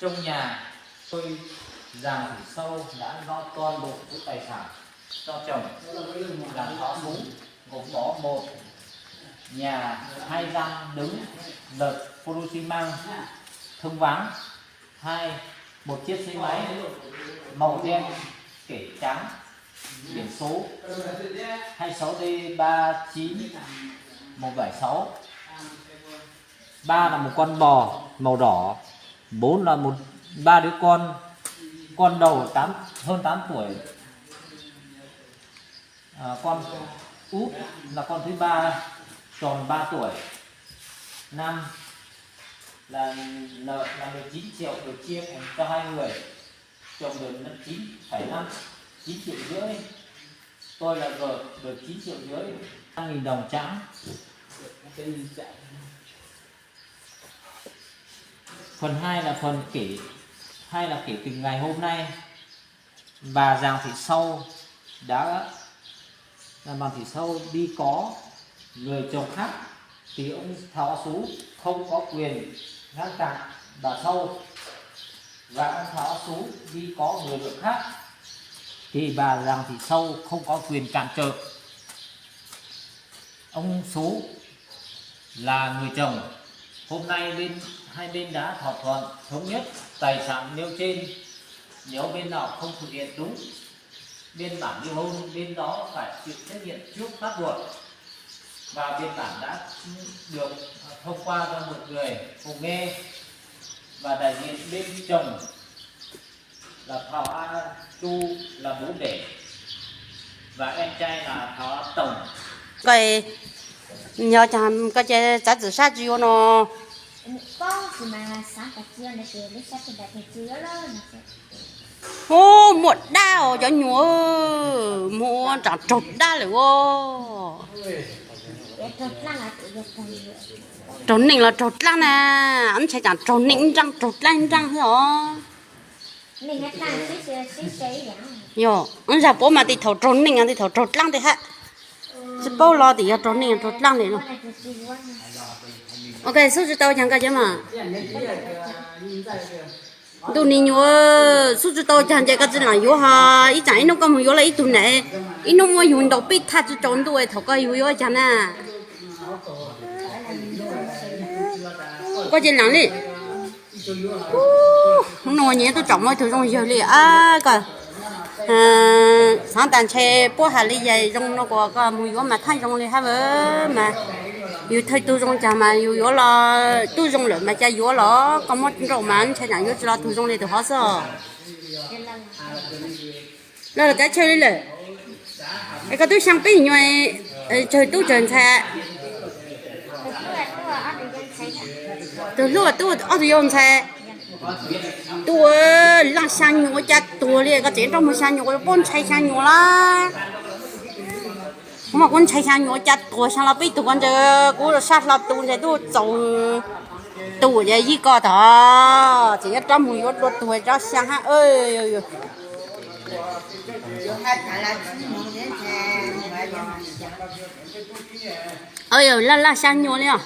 Trong nhà tôi, Giàng Thị Sâu đã giao toàn bộ số tài sản cho chồng là Tháo Sú, gồm có một nhà hai gian đứng, lợp pô lô xi măng thông vắng, hai, một chiếc xe máy màu đen kẻ trắng, biển số hai sáu D ba chín một bảy sáu. Ba là một con bò màu đỏ, bốn là một, ba đứa con, con đầu tám, hơn tám tuổi, à, con út là con thứ ba, tròn ba tuổi. Năm là nợ là mười chín triệu được chia thành cho hai người, chồng được chín phẩy năm, chín triệu rưỡi, tôi là vợ được chín triệu rưỡi, năm nghìn đồng trắng. Phần hai là phần kể, hay là kể từ ngày hôm nay, bà Giàng Thị Sâu đã, bà Giàng Thị Sâu đi có người chồng khác, thì ông Thảo A Sú không có quyền ngăn cản bà Sâu, và ông Thảo A Sú đi có người vợ khác, thì bà Giàng Thị Sâu không có quyền cản trở ông Sú là người chồng. Hôm nay bên, hai bên đã thỏa thuận thống nhất tài sản nêu trên. Nếu bên nào không thực hiện đúng biên bản ly hôn, bên đó phải chịu trách nhiệm trước pháp luật. Và biên bản đã được thông qua cho mọi người cùng nghe. Và đại diện bên chồng là Thảo A Sú là bố đẻ, và em trai là Thảo A Tổng. Koj, nyob cas koj ces txav txim sab tsis yuav no. Ub, muaj dab os cov nyuam, muaj tsav raug dab lawm os. Raug neeg los raug dlaab na, ntshai tsam raug neeg nraaj raug dlaab nraaj xwb os. Yog, zag puab mas tej thaum raug neeg tej thaum raug dlaab tej hab. Tsis paub los tim yog raug neeg raug dlaab li no. Ok, xub tsis tau caag koj cov mas. Ntuj nim nyuam, xub tsis tau caag ntshe koj tsis laam yuav hos ib tsaam ib nub koj moog yuav lawm ib tug nam, ib nub muab yug ntaus peb thaj tsis tsaus ntuj thaum koj yug yuav caag na. Koj ces laam li. Hnub no nyias tub tsom muaj ib tug zoo yawg li a koj. Xaav tas ntshe puab has li yam zoo no kuas koj moog yuav mas thaaj zoo li hab mas. Yug thawj tug zoo caag mas yug yuav los tub zoo lawm mas ca yuav los koj muab nrauj mas ntshai tsam yuav tsis los tug zoo li tug hov xwb. Los los kav tsawg li lawm? Es koj tub xyaa peb nyuas, tsawg tub tsawg ntxhais? Tug hlub tub ob tug yau ntxhais. Tub, laaj xyaa nyuas ua cas tuag li, koj tseem nrog moog xyaa nyuas, puab ntshai xyaa nyuas lawm. Kuv mas kuv ntshai xyaa nyuas ua cas tuag, xyaa los peb tug ko ntawd kuv sab hlo tu ntawd tub txaus, tu ces yij koj tod, tseem yuav rov moog yuav dlua tuag rov xyaa hab. Laaj laaj xyaa nyuas li os.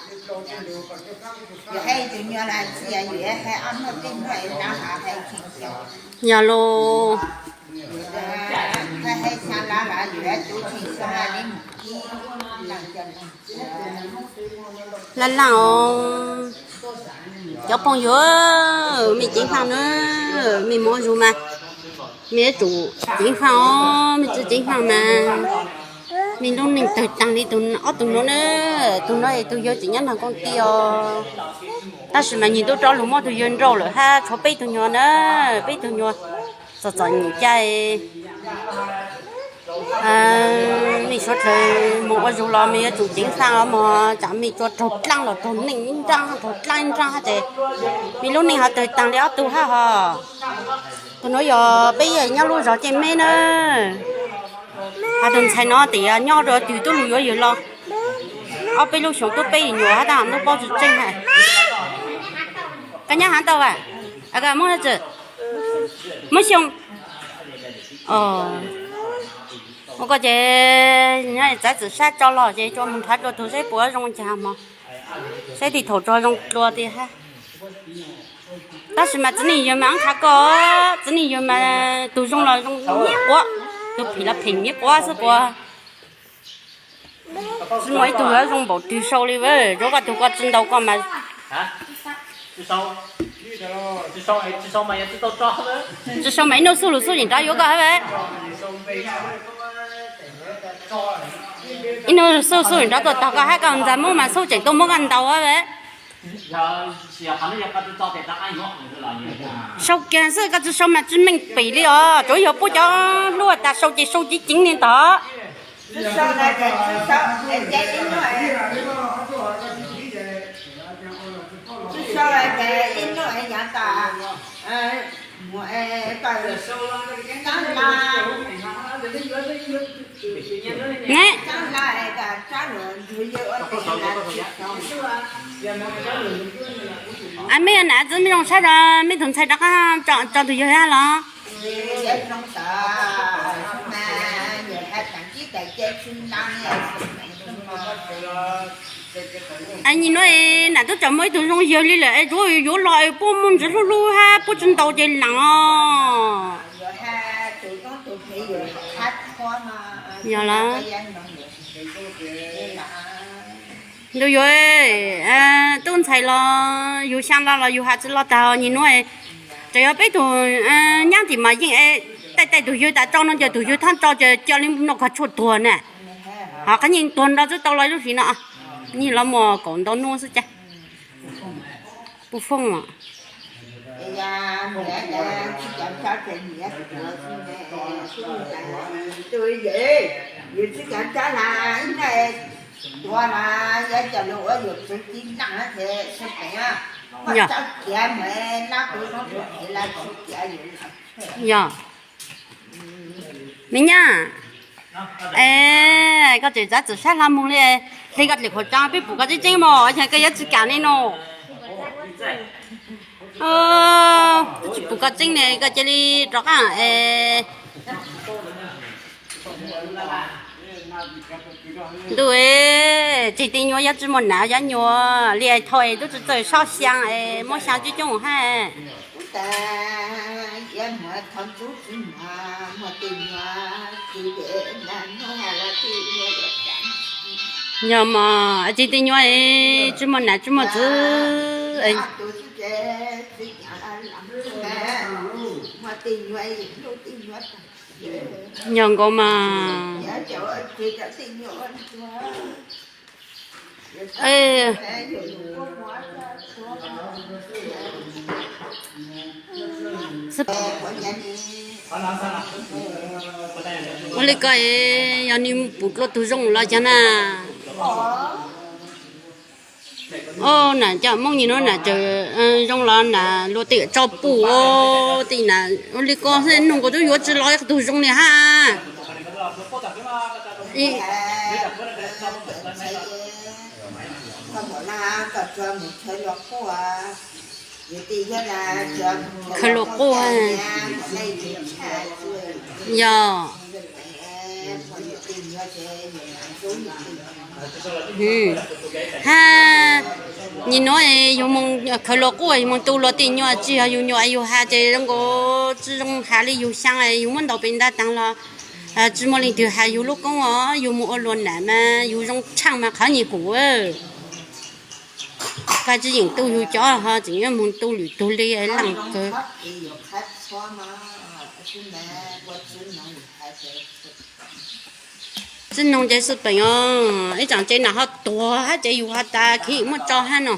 Yog lus. Laaj laaj os, cov phooj ywg, mej ceev faj na, mej moog ua zug mas mej yuav tsum ceev faj os, mej tsi ceev faj mas mej lub neej tawg taag li ob tug nuav na. Tug nuav tug yawg tseem nyob nrog koom tij os, tab sis mas nyias tub rov lug muab tug yawg nrauj lawm hab tshuav peb tug nyuas na, peb tug nyuas txom txom nyem caij. Mej suav dlawg moog ua zug los mej yuav tsum ceev faj os mog, tsam mej tsuas raug dlaab los raug neej ib nraab, raug dlaab ib nraab hab ces mej lub neej ho tawg taag li ob tug hab hos. Tug nuav yog peb nyob lub zog Caj Meb na. Has tug ntxhais no tias nyob rua twg tub lug yuav yawg los. Ob peb lub xyoo tub peb nyuas hab tab ntub paub tsi tseeb hab. Koj nyob haav tau as? Muab xyoo. Ua koj ces nyob txav txim sab tso los ces tsuas moog nrhav dlua tug saib puas zoo caag mog. Saib tej thaum tsuas zoo dlua tiag hab. Tab sis mas txiv neej yawg mas ab qha koj, txiv neej yawg mas tus zoo los zoo miab quav, tus phem los phem miab quav xwb puas. Tsis muaj ib tug yuav zoo npaum twg sau li, yuav koj tug koj tsis ntaus koj mas. Tsis sau mas ib nub xub lus xub yeem rov yuav koj hab. Ib nub xub xub yeem rov tuaj tog koj hab, koj ntxag muab mas xub tseem tuaj muab koj ntaus hab. Sau kiag xwb, koj tsis sau mas tsis meej pem li os, tsuav yog puab cov hlub tas sau ces sau ceev ceev li ntawd. Mej nam txiv mej zoo sab, mej tug ntxhais rov qab tso tug yawg hab los? Nyim nuav nam tub tseem muaj ib tug zoo yawg li lawm es tsuav yuav los es puab muaj ntsis hlub hlub hab puab tsis ntaus ces lees os. Yog lawm. Ntuj yuav, tub ntxhais los yug xyaa los los yug has tsi los tag nyim nuav. Tseem yog peb tug nyab tim mas yeej taij taij tug yawg tas tso no ces tug yawg thaab tso ces ca li noj kog tshuaj tuag na. Ho qhov nyeej tuag nrho xwb tau los lub hlis no. Nyiaj los muaj kaum ntau nub xwb cas. Puj foob os. Yog. Me nyab, es koj tseem txav txim sab hla moog li, hli koj dlim qhuav tsaa peb pum koj tseeb tseeb mog, yog koj yuav tsis kam li no. Twb tsis pum koj tseeb ne koj cia li rov qab es. Ntuj, tsis tij nyuam yuav tsis muaj nam yuav nyuam li es thaum es tub tsis txawj sob xyaa es muab xyaa coob coob hab. Yog mas tsis tij nyuam tsis muaj nam tsis muaj txwv. Yog nkaus mas. Ua li ko, yog nws pum dlua tug zoo los cov na. Au, nam cov Moob nyim nuav nam tseem zoo los nam luag tej tso puj, tej nam ua li ko xwb, nug nkaus twb yuav tsis los tug zoo li hab. Khaws luag quaj. Yog. Hab, nyim nuav yug moog khaws luag quaj, yug moog tu luag tej nyuam, tsis yog yug nyuam yug has ces zoo nkaus tsis zoo has li yug xyaa, yug muab ntaus pem ntag taag los tsis muaj leej twg has yug lub koob os, yug moog ua luag nam mas yug zoo tshaaj mas qhov nyuam hum. Koj tsis yeem tu yug cov ho tseem yuav moog tu lwm tug li laaj kawg. Txwb noog ces xwb peem os, ib tsaam ces nam ho tuag hab ces yug has tas khiv muab tso hab no.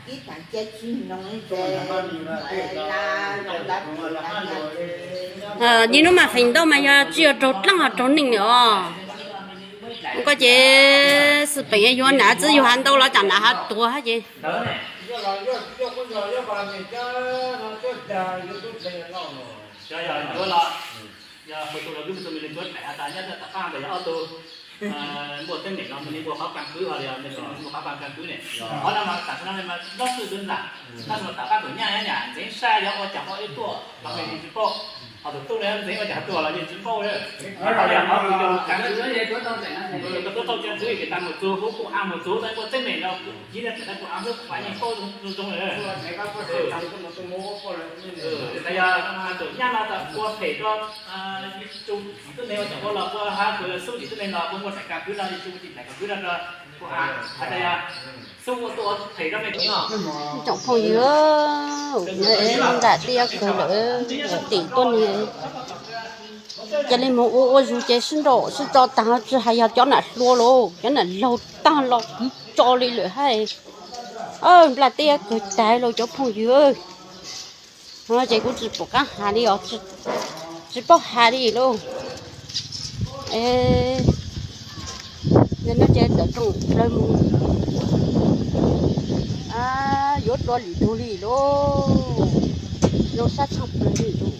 Ib hnub mas feem ntau mas yog tsis yog raug dlaab ho raug neeg os. Koj ces xwm peem yuav nam txwb yug hav ntau los tsam nam hav tuag hab ces. Yog tus los, yog tus los wb mus tus me li tuab tais has tas nyob tom qab ntawd yog ob tug npua teeb meem no, me li npua qhov kaaj kwv ho li, me li npua qhov kaaj kwv ne. Qhov no mas tam sim no mas lob xwb twb nram, tab sis mas tom qab tus nyaj nyam ntxeev saib yog ua cas ua ib tuaj los me li tsis paub. Ho tus tub ne ntxeev ua cas tuaj los yeej tsis paub li. Qhov no yog qhov tus yog kaaj kwv, tuaj tau kaaj kwv ces tas mus txug huv kuj a mus txug tau npua teeb meem no kuj civ tau kuj a hlub kuj a yeej paub zoo zoo li. Yog tus nyaj no tas ua phem rau Yesu tib neeg ua cas ua los ua hav kuv xub tim tib neeg los ua muaj daim kaaj kwv no, Yesu ua tim daim kaaj kwv no rau ua hav, has tas yog xub ua tuaj ua phem rau me tsoom phooj ywg, nram tiaj kawg lawm, tim tuaj nws cia li mus ua ua zug ces sib nraum sib tso taag tsis hais yog cov nam hluas los cov nam laug taag los kwv tso li lawm hab. Nplaj tiaj kawg taag lauj cov phooj ywg. Ces kuv tsis pum qab has li os, tsis paub has li lauj. Yog nyob ces tawm rooj plawg mus, yuav dua lwm tug li lauj, zoo sab tshaj plawg li lauj.